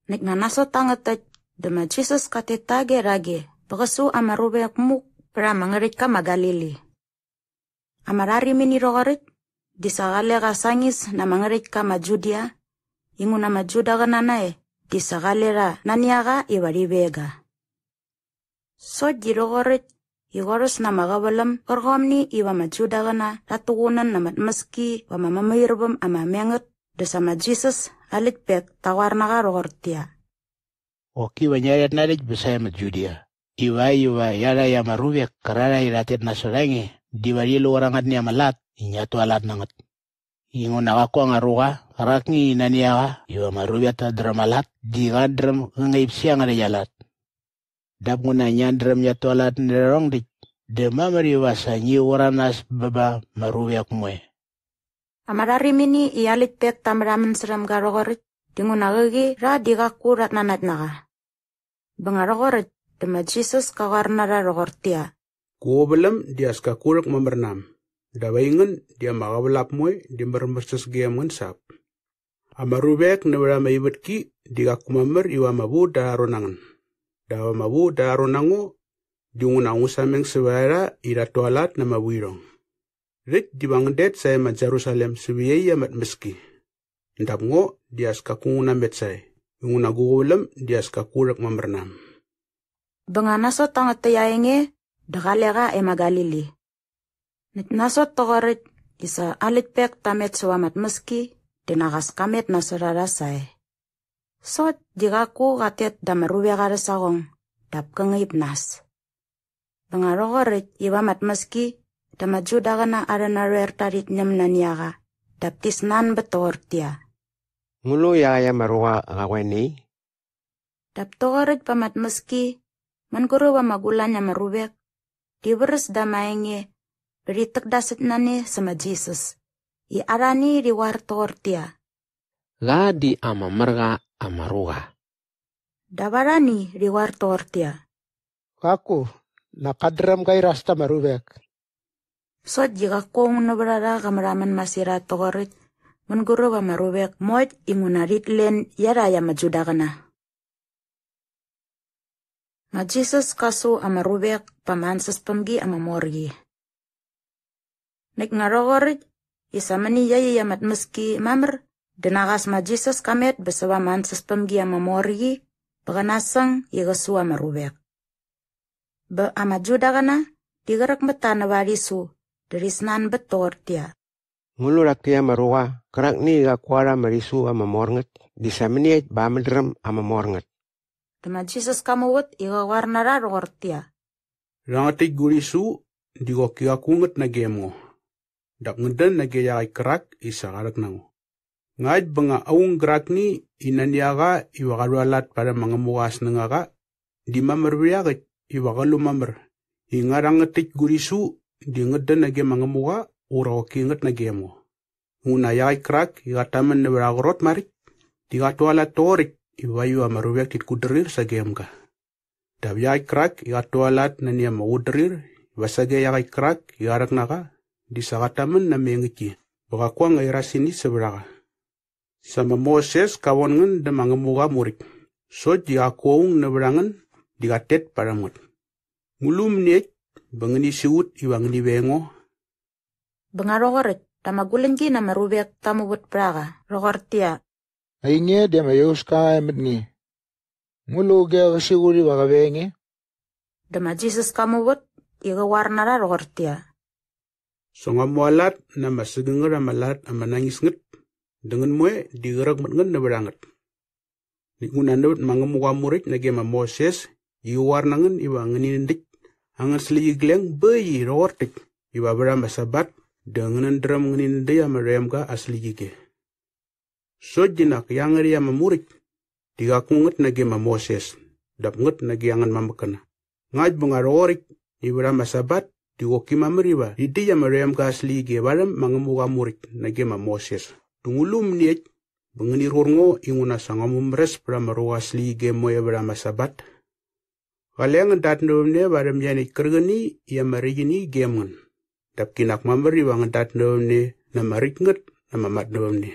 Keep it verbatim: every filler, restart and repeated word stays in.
Näkt nga nasot tangät täkt dä ma Jisas kat tet tage rhage bä qä su ama ruvek muk pät ama ngärhäktka ma Galili. Ama rharimini rhoqoräkt di sa qale qa sañis na ama ngärhäktka ma Judia, inguna ama Judaqäna nae di sa qale rha nani a qa iva rhi veng ga. Sokt di rhoqoräkt i qorhäs na ama qäväläm gärqomni iva ama Judaqäna rhat tuqunän na ama tmäski va ama mämairväm ama mengät dä sa ma Jisas aa läktpek ta qoar na qa rhoqortäqyia, "Qoki va ngia rhet narhäkt bä sae ma Judia ivakt iva iarhakt ama ruvek kärarhae i rhat tet nasot a nge diva rhi lu qärangätni ama lat i ngiat tualat na ngät. Inguna qaku anga ruqa qärakni i nani a qa iva ama ruvek tat dräm aa lat di qat dräm qä ngaip sä iangärhäkt aa lat. Dap nguna ngiat dräm ngiat tualat närhä rhärhong däkt dä mamär iva sa ngi qur a nas bä ba ama ruvek moe." Ama rharimini i aa läktpek ta märhamän särhäm ga rhoqoräkt dinguna qäqi rha di qaku rhat nanakt na qa. Bä nga rhoqoräkt dä ma Jisas ka qoar na rha rhoqortäqyia, "Gu qäväläm di as kaku rhäkmamär na äm, dap aingän di ama qävälap moe di märmärsäs gem ngän sa ap. Ama ruvek nävät ama ivätki di qaku mamär iva ama vu da arha ron na ngän. Dap ama vu da arha ron na ngo dinguna ngu sameng sävät a rha i rhat tualat na ama vuirhong. Rhäkt diva ngän det sae ma Jerusalem sävät iaqyäkt ama tmäski. Dap ngo di as kaku ngu namet sae, inguna gu qäväläm di as kaku rhäkmamär na äm." Bä nga nasot tangät täkt aa enge dä qale qa e ma Galili. Näkt nasot toqoräkt i sa aa läktpek ta met säva ama tmäski dä nak as ka met nasot a rha sae. Sokt di qaku qat tet da ama ruvek arhä saqong dap kä ngaip nas. Bä nga rhoqoräkt iva ama tmäski dä ama Judaqäna arhä narhoer ta rhit ñäm nani a qa dap ti snanbät toqortäqyia, "Ngu lu iaqäkt ama ruqa qa qoe nei?" Dap toqoräkt pa ama tmäski mänguräp ama gulañ ama ruvek di vräs da ama enge bä rhit täkdasäkt na ne sä ma Jisas i arhani rhi qoar toqortäqyia, "Qa di ama mär qa ama ruqa." Dap arhani rhi qoar toqortäqyia, "Qaku, nak kat dräm ga iras ta ama ruvek." Sokt di qaku aung nävät a rha qa märhamän masirhat toqoräkt mänguräp ama ruvek moekt inguna rhit len iarhakt ama Judaqäna. Ma Jisas ka su ama ruvek pa ama ansäspämgi ama mor qi. Näkt nga rhoqoräkt i sa mäni iaqyäkt ama tmäski mamär dä nak as ma Jisas ka met bä säva ama ansäspämgi ama mor qi bä qä nasäng i qä su ama ruvek. Bä ama Judaqäna di qräk mät ta näva aa rhisu dä rhi snanbät toqortäqyia, "Ngu lu rhak täkt ama ruqa qärakni i qaku arha ama rhisu ama mor ngät di sa mäniekt bä aa mädräm ama mor ngät?" Dä ma Jisas ka muvät i qä qoar na rha rhoqortäqyia, "Rhangät täkt gu rhisu di qoki qaku ngät nagem ngo. Dap ngän dän nage iaqäkt kärak i sa qa rhäk na ngo. Ngakt bä nga aung gärakni i nani a qa iva qa rhualat parhäm ma Ngämuqa aa snängaqa di mamär vät iaqäkt iva qä lu mamär i nga rhangät täkt gu rhisu di ngät dän nage ma Ngämuqa ura qoki ngät nagem ngo. Inguna iaqäkt kärak i qat tamän nävät aa qrot maräkt di qat tualat toqoräkt ivakt iva ama ruvek tit kutdrir sagem ga. Dap iaqäkt kärak i qat tualat nani ama qutdrir iva sage iaqäkt kärak i qa rhäk na qa di sa qat tamän na ama engäktki bä qaku anga irasini sävät a qa. Sa ma Moses ka von ngän dä ma Ngämuqa aa Muräkt sokt di qaku aung nävät a ngän di qat tet parhäm ngät. Ngu lu mäniekt bä ngäni siqut iva ngäni veng ngo?" Bä nga rhoqoräkt dä ama guläñgi na ama ruvek ta muvät pät a qa rhoqortäqyia, "Ainge di ama iauska e mät nge. Ngu lu auge qä siqut iva qä veng nge?" Dä ma Jisas ka muvät i qä qoar na rha rhoqortäqyia, "Sa ngua mualat na ama sägängät ama lat ama nañis ngät dä ngän moe di qräk mät ngän nävät a ngät. Näkt nguna nävät ma Ngämuqa aa Muräkt nage ma Moses i qä qoar na ngän iva ngäni nän däkt angän släqyigleng bä äkt i rhoqor täkt iva vät ama Sabat dä ngänät dräm ngäni nän däkt ama rhoemga aa släqyige. Sokt di nak iangärhäkt ama muräkt di qaku ngät nage ma Moses dap ngät nage angän mamäkkäna. Ngakt bä nga rhoqoräkt i vät ama Sabat di qoki mamär iva rhit däkt ama rhoemga aa släqyige varhäm ma Ngämuqa aa Muräkt nage ma Moses. Dä ngu lu mäniekt bä ngäni rhur ngo inguna sa ngua mumäräs pät ama ruqa aa släqyige moe vät ama Sabat? Qale ngän datnävämne varhäm ianiäkt kärqäni i ama räkt ini gem ngän. Dap kinak mamär iva ngän datnävämne na ama räkt ngät na ama matnävämne."